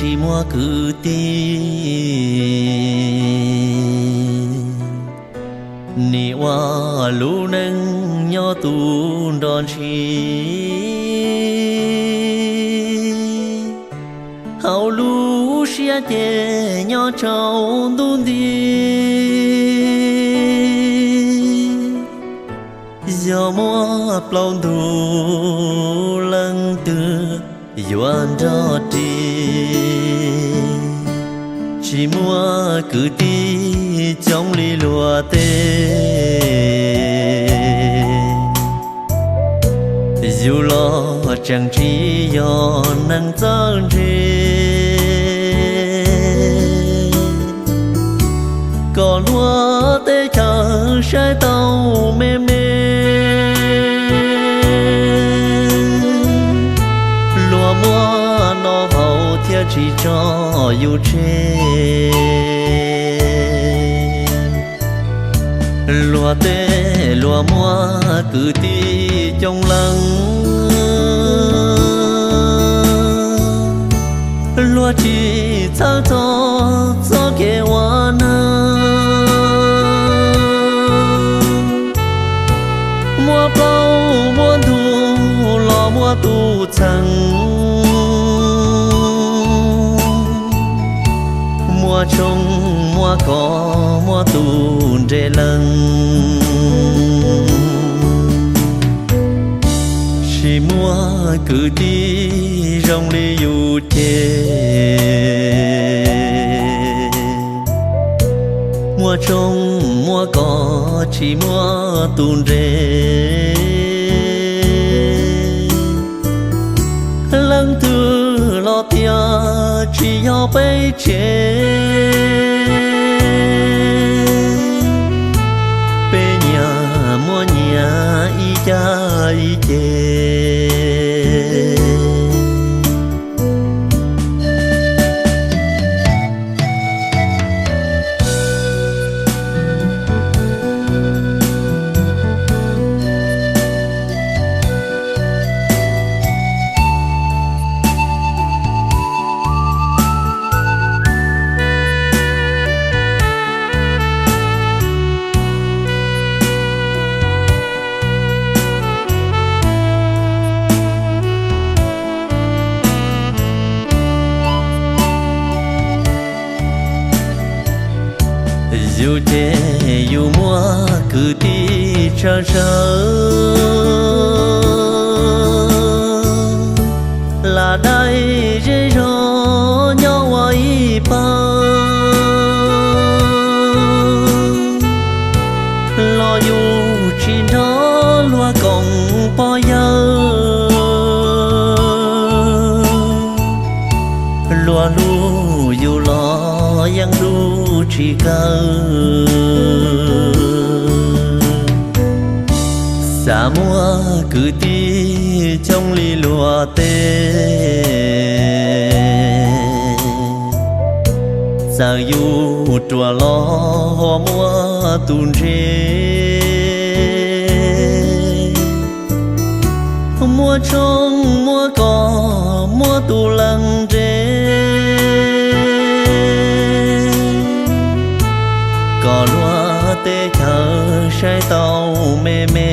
tsis muaj kwv tij, nim ua lub neej nyob tu nrog ntshis. Hauv lub siab ces nyob tsaus ntuj nti, yog muaj plaub ntug leej twg yuav nrog ris. Tsis muaj kwv tij coob li luag tej, yus los tseem tsis yog neeg txawj ntse. Kom luag teb chaws saib tau me me, luag muaj noj haus thiaj tsis tso yus tseg. Luag tej luag muaj kwv tij coob leej, luag tsis txhawj txog txoj kev ua neeg. Muaj plaub muaj ntug los muaj tus txheej, muaj tshoob muaj kos muaj tus nres leej. Tsis muaj kwv tij zoo li yus ces, muaj tshoob muaj kos tsis muaj tus nres. Leej twg los tias tsis yog peb tsev, peb nyias muaj nyias ib caj ib ces. Yus ces yus muaj kwv tij tsawg tsawg, lam dai zej zog nyob ua ib pawg, los yus tsis nrog luag koom pog yawg. Luag hlub yus los yeej hlub tsis kaw. Xav muaj kwv tij coob li luag tej, txawm yus ruam los ho muaj tus ntse. Muaj tshoob muaj kos muaj tus leej nres, kom luag teb chaws saib tau me me.